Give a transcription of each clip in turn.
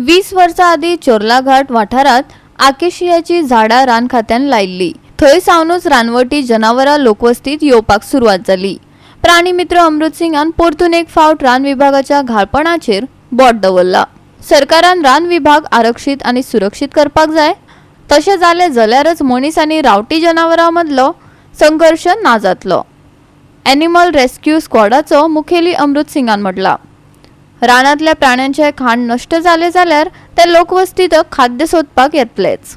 20 वर्सां आदीं चोर्लाघाट वाठारांत आकेशियाची झाडां रान खात्यान लायिल्ली. थंय सावनूच रानवटी जनावरां लोकवस्तीत येवपाक सुरवात जाली. प्राणी मित्र अमृत सिंगान परतून एक फावट रान विभागाच्या घाळपणाचेर बोट दवरला. सरकारान रान विभाग आरक्षीत आनी सुरक्षीत करपाक जाय. तशें जालें जाल्यारच मनीस आनी रावटी जनावरां मदलो संघर्श ना जातलो, एनिमल रेस्क्यू स्क्वॉडाचो मुखेली अमृत सिंगान म्हटला. रानांतल्या प्राण्यांचे खाण नश्ट जालें जाल्यार ते लोकवस्तीत खाद्य सोदपाक येतलेच.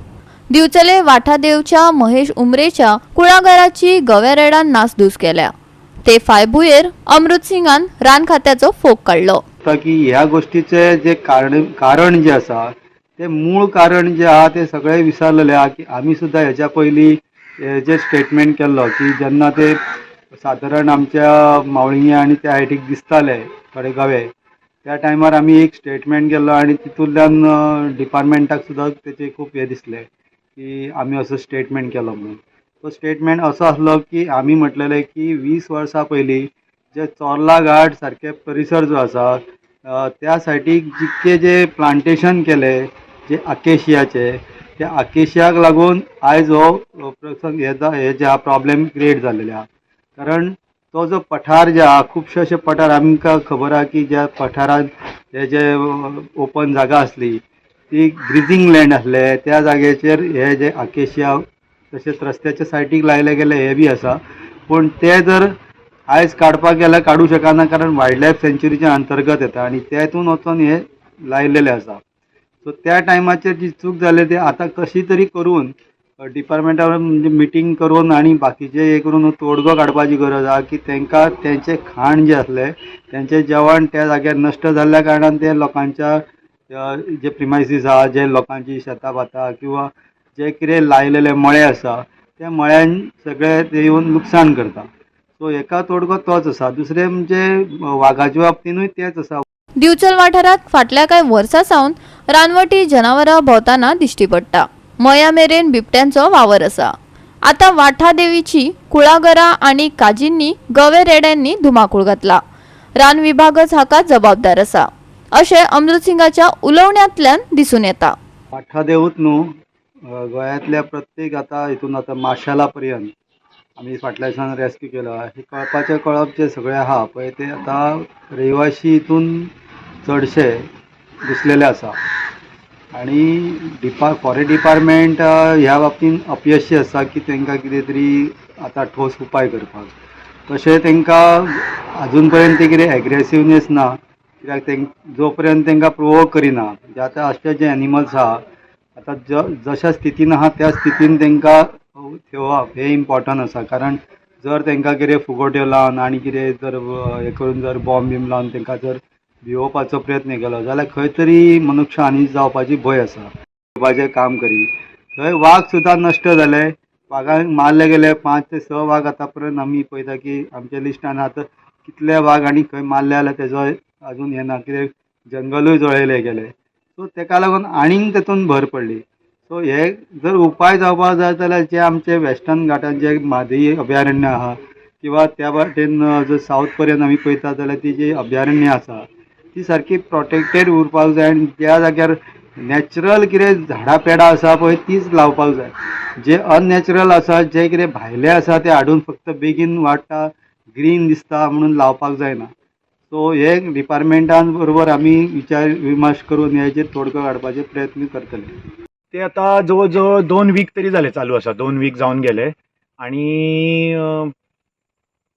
दिवचले वाठादेवच्या महेश उमरेच्या कुळागराची गव्या रेडान नासधूस केल्या. ते फायभुंयेर अमृत सिंगान रान खात्याचो फोग काडलो. आता की ह्या गोष्टीचे जे कारण कारण जे आसा, ते मूळ कारण जे आहा ते सगळे विसरलेले आहा की आमी सुद्दां हेच्या पयलीं हे जे स्टेटमेंट केल्लो की जेन्ना ते सादारण आमच्या मावळिंगे आनी त्या सायडीक दिसताले थोडे गवे, त्या टायमार आमी एक स्टेटमेंट केल्लो आनी तितूंतल्यान डिपार्टमेंटाक सुद्दां तेचे खूब हें दिसलें की आमी असो स्टेटमेंट केलो म्हणून. तो स्टेटमेंट असो आसलो की आमी म्हटलेलें की 20 वर्सां पयलीं जे चोर्ला घाट सारके परिसर जो आसा, त्या सायडीक जितके जे प्लांटेशन केले जे आकेशियाचे, त्या आकेशियाक लागून आयज हो प्रसंग हे जे आहा प्रॉब्लेम क्रिएट जाल्लेले आहा. कारण तो जो पठार जे आहा, खुबशे अशे पठार आमकां खबर आहा की ज्या पठारान हे जे ओपन जागा आसली ती ग्रिजींग लँड आसले. त्या जाग्याचेर हे जे आकेशिया तशेंच रस्त्याच्या सायडीक लायले गेले हे बी आसा. पूण ते जर आयज काडपाक गेल्यार काडूं शकना, कारण वायल्ड लायफ सँच्युरीच्या अंतर्गत येता आनी तेतून वचोन हे लायलेले आसा. सो त्या टायमाचेर जी चूक जाली ती आतां कशी तरी करून डिपार्टमेंटा म्हणजे मिटींग करून आनी बाकीचे हे करून तोडगो काडपाची गरज आहा की तांकां तेंचें खाण जें आसलें, तेंचें जेवण त्या जाग्यार नश्ट जाल्ल्या कारणान ते लोकांच्या जे प्रिमायसीस आहा, जे लोकांची शेतां भातां किंवा जे कितें लायलेले मळे आसा, त्या मळ्यान सगळे ते येवन लुकसाण करता. सो हेका तोडगो तोच आसा. दुसरें म्हणजे वागाच्या बाबतीनूय तेंच आसा. दिवचल वाठारांत फाटल्या कांय वर्सां सावन रानवटी जनावरां भोंवतना दिश्टी पडटा. मया मेरेन बिबट्यांचो वावर आसा. आतां वाठादेवीची कुळागरां आनी काजींनी गवे रेड्यांनी धुमाकूळ घातला. रान विभागच हाका जबाबदार आसा अशें अमृत सिंगाच्या उलोवण्यांतल्यान दिसून येता. वाठादेवूच न्हू, गोंयांतल्या प्रत्येक आतां हितून आतां माशेला पर्यंत आमी फाटल्या दिसान रेस्क्यू केला. हे कळपाचे कळप जे सगळे आहा पळय, ते आतां रहिवाशी हितून चडशे घुसलेले आसा आनी फॉरेस्ट डिपार्टमेंट ह्या बाबतीन अपयशी आसा की तांकां कितें तरी आतां ठोस उपाय करपाक. तशें तांकां आजून पर्यंत ते कितें एग्रेसिवनेस ना, कित्याक जो पर्यंत तांकां प्रोवोक करिना. म्हणजे आतां अशे जे एनिमल्स आहा, आतां जशा स्थितीन आहा त्या स्थितीन तांकां थेवप हें इम्पॉर्टंट आसा. कारण जर तांकां कितें फुगोट्यो लावन आनी कितें जर हें करून, जर बॉम्ब बीम लावन तांकां जर भिवोवपाचो प्रयत्न केलो जाल्यार खंय तरी मनुष्य हानी जावपाची भंय आसा. घेवपाचें काम करी. थंय वाग सुद्दां नश्ट जाले. वागांक मारले गेले. 5 ते 6 वाग आतां पर्यंत आमी पळयता की आमच्या लिस्टान आतां कितले वाग आनी खंय मारले जाल्यार तेजो अजून हें ना. कित्याक जंगलूय जळयले गेले. सो तेका लागून आनीक तेतून भर पडली. सो हे जर उपाय जावपाक जाय जाल्यार जे आमचे वेस्टर्न घाटान जे म्हादई अभयारण्य आहा किंवा त्या वाटेन जर सावथ पर्यंत आमी पळयता जाल्यार ती जी अभयारण्य आसा ती सारकी प्रोटेक्टेड उरपाक जाय आनी त्या जाग्यार नॅचरल कितें झाडां पेडां आसा पळय, तीच लावपाक जाय. जे अननॅचरल आसा, जे कितें भायले आसा, ते हाडून फक्त बेगीन वाडटा, ग्रीन दिसता म्हणून लावपाक जायना. सो हे डिपार्टमेंटान बरोबर आमी विचार विमर्श करून हेजेर तोडगो काडपाचे प्रयत्न करतले. ते आता जवळ जवळ 2 वीक तरी जाले चालू आसा. 2 वीक जावन गेले आणि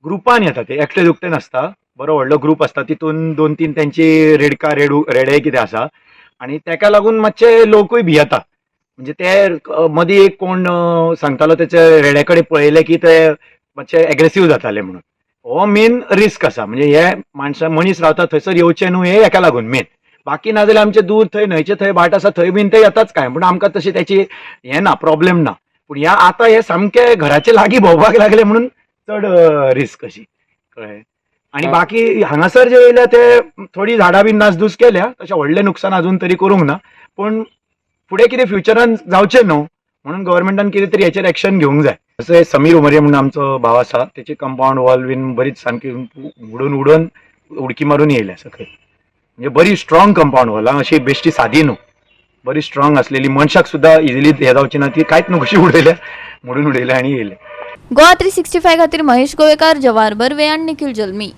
ग्रुपान येता ते. एकटे दुकटे नासता. बरो व्हडलो ग्रूप आसता. तितून दोन तीन तेंची रेडका रेडू रेडे कितें आसा आणि तेका लागून मातशे लोकूय भियेता. म्हणजे ते मदीं एक कोण सांगतालो, तेचे रेड्या कडेन पळयले की ते मातशे एग्रेसीव जाताले म्हणून. हो मेन रिस्क आसा. म्हणजे हे माणसां मनीस रावता थंयसर येवचे न्हू हे हेका लागून मेन. बाकी नाजाल्यार आमचे दूर थंय न्हंयचे थंय भाट आसा, थंय बीन ते येताच काय, पूण आमकां तशी त्याची हें ना, प्रॉब्लेम ना. पूण ह्या आतां हे सामके घराचे लागीं भोंवपाक लागले म्हणून चड रिस्क अशी, कळ्ळें? आणि बाकी हांगासर जे येयल्या ते थोडी झाडां बीन नासधूस केल्या. तशें व्हडलें नुकसान अजून तरी करूंक ना. पूण फुडें कितें फ्युचरान जावचें न्हू म्हणून गव्हर्मेंटान कितें तरी हेचेर एक्शन घेवंक जाय. जशें समीर उमरे म्हणून आमचो भाव आसा, तेची कंपाऊंड वॉल बीन बरीच सामकी उडून उडून उडकी मारून येयल्या सकयल. म्हणजे बरी स्ट्रॉंग कंपाऊंड वॉल अशी बेश्टी सादी न्हू, बरी स्ट्रॉंग आसलेली, मनशाक सुद्दां इजिली हे जावची ना, ती कांयच न्हू कशी उडयल्या म्हणून उडयल्या आनी येयले. गोवा 365 खातीर महेश गोवेकार, जवाहर बर्वे आनी निखिल जल्मी.